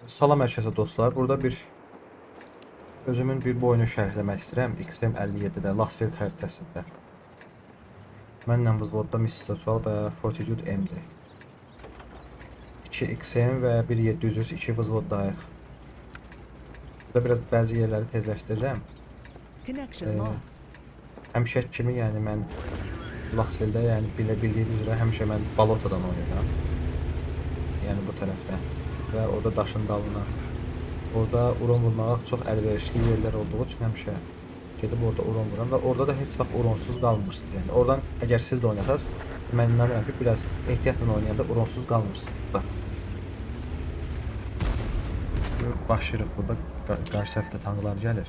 Salam hər kəsə dostlar. Burada bir özümün bir bu oyunu şərhləmək istəyirəm. XM57-də Last Field xəritəsində. Mənlə vızvodda Mr. Tual və Fortitude M-dir. 2 XM və 1 702 vızvoddayıq. Burada biraz bəzi yerləri tezləşdirirəm. Lost. Həmişə kimi, yəni mən Last Fielddə, yəni bilə bildiyiniz üzrə həmişə mən Balotadan oynayıram. Yəni bu tərəfdə və orada daşın dalına. Orada uran vurmağa çox əlverişli yerlər olduğu üçün həmişə gedib orada uran vururam və orada da heç vaxt uronsuz qalmırsınız. Yəni oradan əgər siz də oynasanız, mən inanıram ki, biraz ehtiyatla oynayanda uronsuz qalmırsınız burada. Başlayırıq burada. Qarşı tərəfdə tanklar gəlir.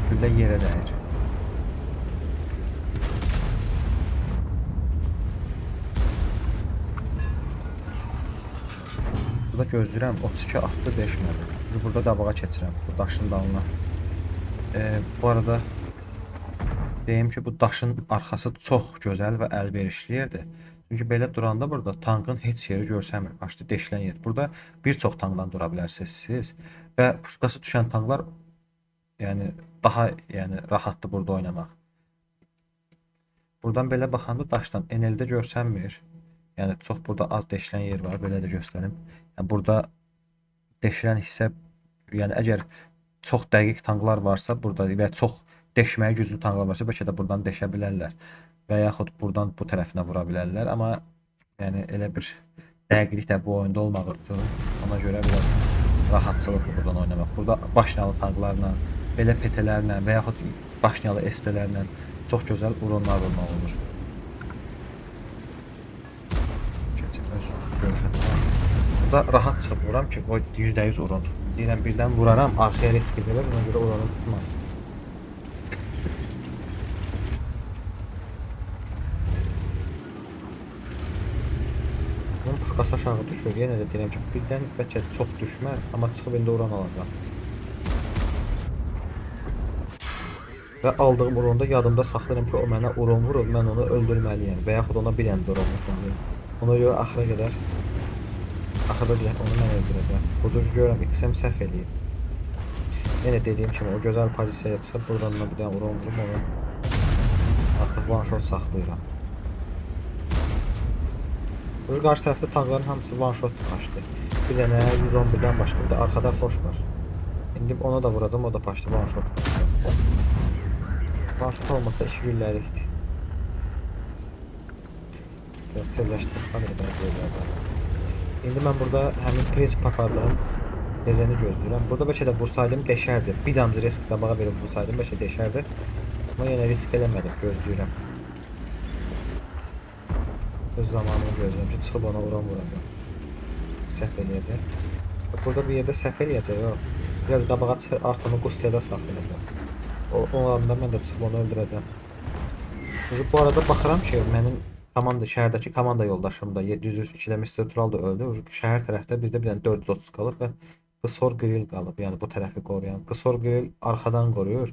Güllə yerə dəyir. Burada gözləyirəm, 32 atdı, deşmədi. Burada qabağa keçirəm, bu daşın dalına. Bu arada deyim ki, bu daşın arxası çox gözəl və əlverişli yerdir. Çünki belə duranda burada tankın heç yeri görsənmir. Başda deşilən yer. Burada bir çox tankdan dura bilərsiniz siz. Və puşkası düşən tanklar yəni daha yəni rahatdır burada oynamaq. Buradan belə baxanda daşdan NL-də görsənmir. Yəni çox burada az deşilən yer var, belə də göstərim. Yəni burada deşilən hissə, yəni əgər çox dəqiq tanklar varsa burada və çox deşməyə güclü tanklar varsa bəlkə də buradan deşə bilərlər və yaxud buradan bu tərəfinə vura bilərlər, amma yəni elə bir dəqiqlik də bu oyunda olmadığı üçün ona görə biraz rahatçılıqdır buradan oynamaq. Burada başnalı tanklarla, belə PT-lərlə və yaxud başnalı ST-lərlə çox gözəl uronlar vurmaq olur. Keçib öz görüş açıdan. Burada rahat çıxıb vuram ki, o %100 uron. Deyirəm birdən vuraram, arxaya risk edirlər, ona görə uranım tutmaz. Bunun puşkası aşağı düşür. Yenə də deyirəm ki, birdən bəlkə çox düşməz, amma çıxıb indi uran alacaq. Və aldığım uronda yadımda saxlayıram ki, o mənə uron vurub, mən onu öldürməliyəm və yaxud ona bir dənə də uron vurmalıyam. Ona görə axıra qədər axırda deyək, onu mən öldürəcəm. Burada görürəm XM səhv eləyib. Yenə dediyim kimi o gözəl pozisiyaya çıxıb buradan da bir dənə uron vurum onu. Artıq one shot saxlayıram. Burada qarşı tərəfdə tankların hamısı one shot açdı. Bir dənə 111-dən başqa bir də arxada xoş var. İndi ona da vuracağım, o da paçdı, one shot. One shot olmasa da 2 gülləlikdir. Biraz tezləşdirib kadrı bəzi yerlərdə. İndi mən burada həmin prinsip apardığım bezəni gözləyirəm. Burada bəlkə də vursaydım deşərdi. Bir damcı risk qabağa verib vursaydım bəlkə deşərdi. Amma yenə risk eləmədim, gözləyirəm. Öz zamanımı gözləyirəm ki, çıxıb ona uran vuracam. Səhv eləyəcək. Burada bir yerdə səhv eləyəcək o. Biraz qabağa çıxır, artıq onu Qustiyada saxlayacaq. O anda mən də çıxıb onu öldürəcəm. Bu arada baxıram ki, mənim komanda, şəhərdəki komanda yoldaşım da 702-də Mr. Tural da öldü. Şəhər tərəfdə bizdə bir dənə 430 qalıb və Qısor Grill qalıb, yəni bu tərəfi qoruyan. Qısor Grill arxadan qoruyur.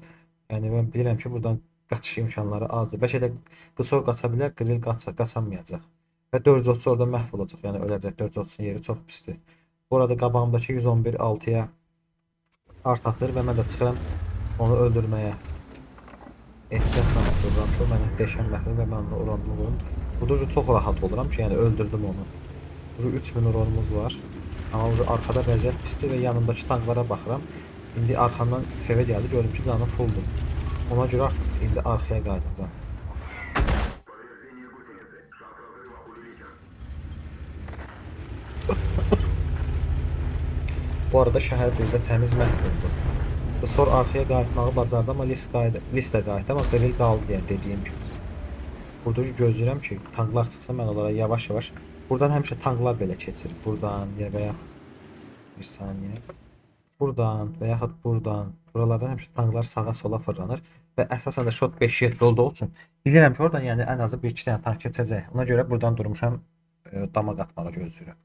Yəni mən bilirəm ki, buradan qaçış imkanları azdır. Bəlkə də Qısor qaça bilər, Grill qaçamayacaq. Və 430 orada məhv olacaq, yəni öləcək. 430-un yeri çox pisdir. Bu arada qabağımdakı 111 6-ya art atır və mən də çıxıram onu öldürməyə. Ehtiyatla dururam ki, o mənə deşənməsin və mən onu uranımı vurum. Burada çox rahat oluram ki, yəni öldürdüm onu. Burada 3000 uranımız var. Amma burada arxada vəziyyət pisdir və yanımdakı tanklara baxıram. İndi arxamdan FV gəldi, gördüm ki, canı fulldur. Ona görə artıq indi arxaya qayıdacağam. Bu arada şəhər bizdə təmiz məhv oldu. Sonra arxaya qayıtmağı bacardı, amma list qayıdı, list də qayıtdı, amma Grill qaldı, yəni dediyim kimi. Burada gözləyirəm ki, tanklar çıxsa mən onlara yavaş-yavaş. Buradan həmişə tanklar belə keçir. Buradan ya və ya bir saniyə. Buradan və yaxud buradan. Buralardan həmişə tanklar sağa sola fırlanır və əsasən də shot 5-7 olduğu üçün bilirəm ki, oradan yəni ən azı 1-2 dənə tank keçəcək. Ona görə buradan durmuşam, dama qatmağı gözləyirəm.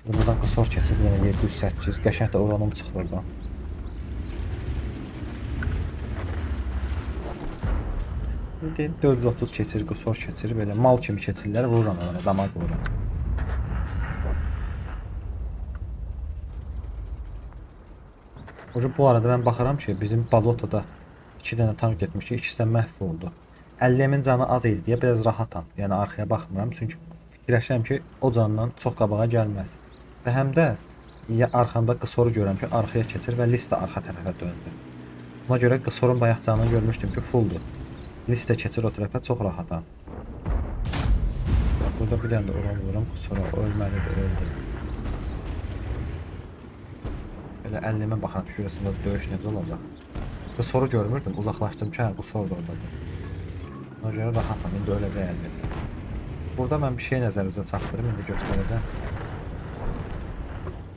Buradan qısor keçib yenə 708. Qəşəng də uranım çıxdı oradan. İndi 430 keçir, qusur keçir, belə mal kimi keçirlər, vururam onlara, damaq vururam. Bu arada mən baxıram ki, bizim Balotada 2 dənə tank getmişdi, ikisi də məhv oldu. 50-min canı az idi deyə biraz rahatam. Yəni arxaya baxmıram, çünki fikirləşirəm ki, o candan çox qabağa gəlməz. Və həm də ya arxamda qısoru görürəm ki, arxaya keçir və list də arxa tərəfə döndü. Ona görə qısorun bayaq canını görmüşdüm ki, fulldur. List də keçir o tərəfə, çox rahatam. Burada bir dənə də oran vururam, qısora ölməlidir, öldü. Belə 50-mə baxıram ki, görəsən də döyüş necə olacaq. Qısoru görmürdüm, uzaqlaşdım ki, hə, qısor da oradadır. Ona görə rahatam, indi öləcək 50. Burada mən bir şey nəzərinizə çatdırım, indi göstərəcəm.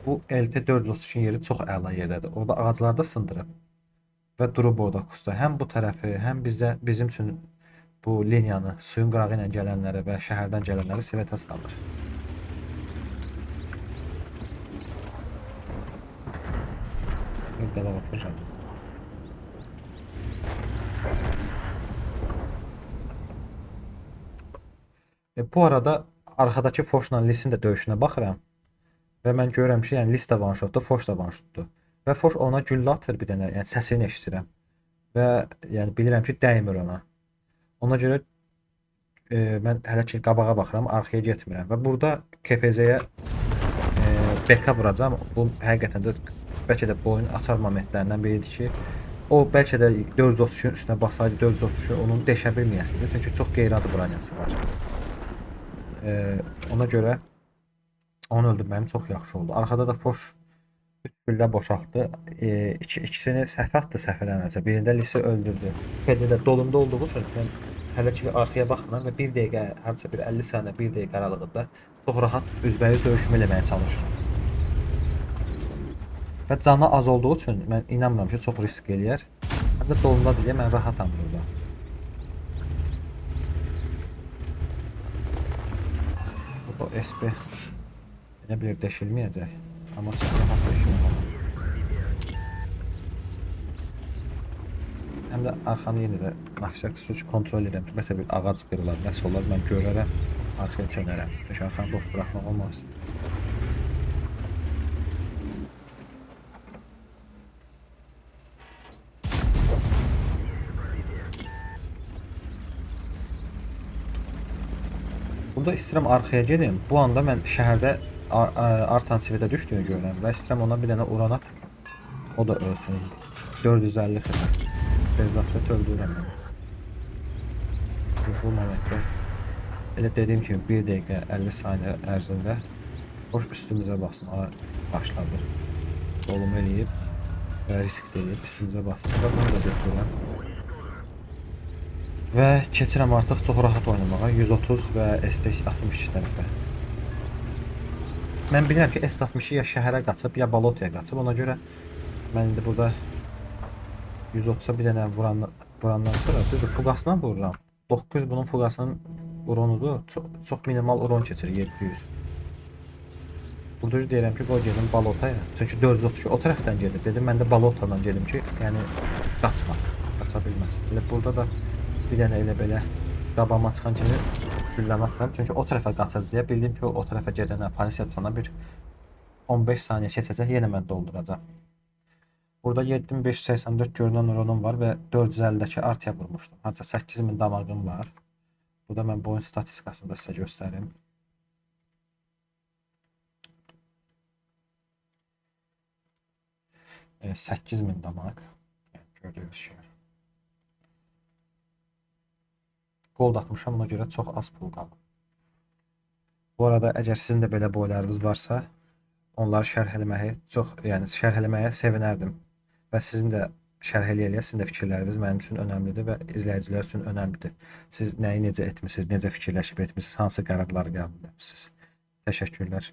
Bu LT 432 yeri çox əla yerdədir. Orada ağacları da sındırıb və durub orada kusta. Həm bu tərəfi, həm bizə bizim üçün bu liniyanı suyun qırağı ilə gələnləri və şəhərdən gələnləri sivətə salır. Bir qabaq otururam. Bu arada arxadakı Foşla Lis'in də döyüşünə baxıram və mən görürəm ki, yəni Lis də one shotdur, Foş da one shotdur. Və Foş ona güllə atır bir dənə, yəni səsini eşidirəm. Və yəni bilirəm ki, dəymir ona. Ona görə mən hələ ki qabağa baxıram, arxaya getmirəm. Və burada KPZ-yə BK vuracağam. Bu həqiqətən də bəlkə də bu oyunun açar momentlərindən biridir ki, o bəlkə də 432-nin üstünə bassaydı 432 onun deşə bilməyəsidir. Çünki çox qeyri-adi bronyası var. Ona görə onu öldürməyim çox yaxşı oldu. Arxada da Foş 3 güllə boşaltdı. İkisini səhv atdı, səhv eləmirəmsə. Birində Lisi öldürdü. PD də dolumda olduğu üçün mən hələ ki arxaya baxmıram və 1 dəqiqə, hardasa bir 50 saniyə, 1 dəqiqə aralığında çox rahat üzbəüz döyüşmə eləməyə çalışıram. Və canı az olduğu üçün mən inanmıram ki, çox risk eləyər. Həm də dolumdadır deyə mən rahatam burada. Bu SP elə bilir deşilməyəcək. Amma çox rahat deşilmir. Həm də arxanı yenə də nafisək suç kontrol edirəm ki, məsələn bir ağac qırılar, nəsə olar, mən görərəm, arxaya çönərəm. Çünki arxanı boş buraxmaq olmaz. Burada istəyirəm arxaya gedim. Bu anda mən şəhərdə artan sivətə düşdüyünü görürəm və istəyirəm ona bir dənə uran atım. O da ölsün. 450 xəbər. Bezasvet öldürürəm mən. Bu momentdə elə dediyim kimi 1 dəqiqə 50 saniyə ərzində boş üstümüzə basmağa başladı. Dolumu eləyib və risk də eləyib üstümüzə basır və bunu da götürürəm. Və keçirəm artıq çox rahat oynamağa 130 və ST62 tərəfə. Mən bilirəm ki, S62 ya şəhərə qaçıb, ya Balotaya qaçıb. Ona görə mən indi burada 130-a bir dənə vurandan sonra düzdür, fuqasına vururam. 900 bunun fuqasının uronudur. Çox, çox minimal uron keçir 700. Burada deyirəm ki, qoy gedim Balotaya. Çünki 432 o tərəfdən gedir. Dedim mən də Balotadan gedim ki, yəni qaçmasın, qaça bilməz. Elə burada da bir dənə elə belə qabağıma çıxan kimi gülləni atıram. Çünki o tərəfə qaçır deyə bildim ki, o tərəfə gedənə, pozisiya tutana bir 15 saniyə keçəcək, yenə mən dolduracağam. Burada 7584 görünən uronum var və 450-dəki artıya vurmuşdum. Hatta 8000 damağım var. Burada mən bu oyun statistikasını da sizə göstərim. 8000 damaq. Yəni, gördüyünüz kimi. Gold atmışam, ona görə çox az pul qalıb. Bu arada əgər sizin də belə boylarınız varsa, onları şərh eləməyi çox, yəni şərh eləməyə sevinərdim. Və sizin də şərh eləyə-eləyə sizin də fikirləriniz mənim üçün önəmlidir və izləyicilər üçün önəmlidir. Siz nəyi necə etmisiniz, necə fikirləşib etmisiniz, hansı qərarları qəbul etmisiniz. Təşəkkürlər.